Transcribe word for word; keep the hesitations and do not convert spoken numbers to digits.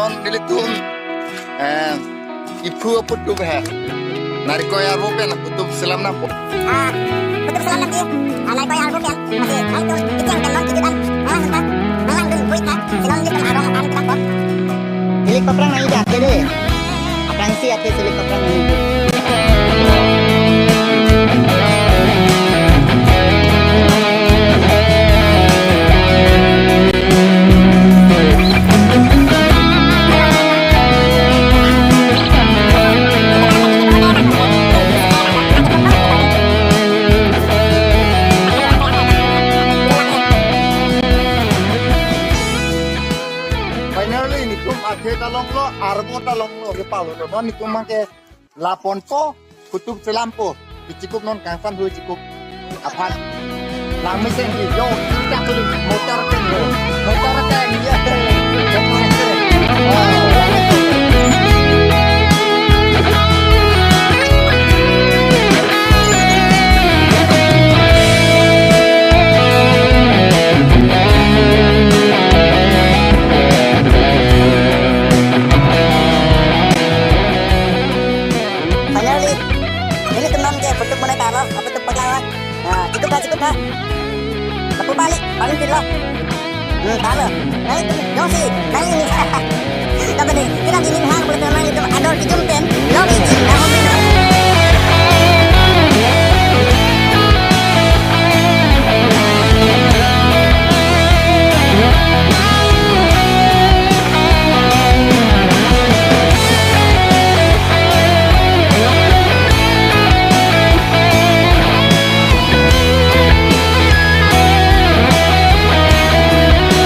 Nelitum, eh, iphu aputup he. Narikoi arvo pen aputup selam nangpo. Ah, putup selam nangji. Ah, narikoi arvo pen. Masi, nangtum kecheng pen non kejut an. Ah, nangta. Nanglang dun buik ha. Si non nelitum arong atan kita po. Silik paprang nangji athe dei. Aphrangsi athe silik paprang nangji. Finally, nitum athe ta longlo, arvo ta longlo, kepalo lo, nitum mangke laponpo, putup selampo, kechikup non kangsan hui chikup aphan. Lang mesen ki, yo, kita kuli, motor pen lo, motor pen, ya, motor pen. Oh, lang mesen. Finally, nelitum non ke putup monai talo, putup paglawan. Ah, chikup tha, chikup tha. Lapu balik, paling pilo. Hmm, talo. Nangtum, jongsi, nangli ni. Tapi ni, kita di Minhang, pulote nanglitum ador kejum pen, long iji, nahom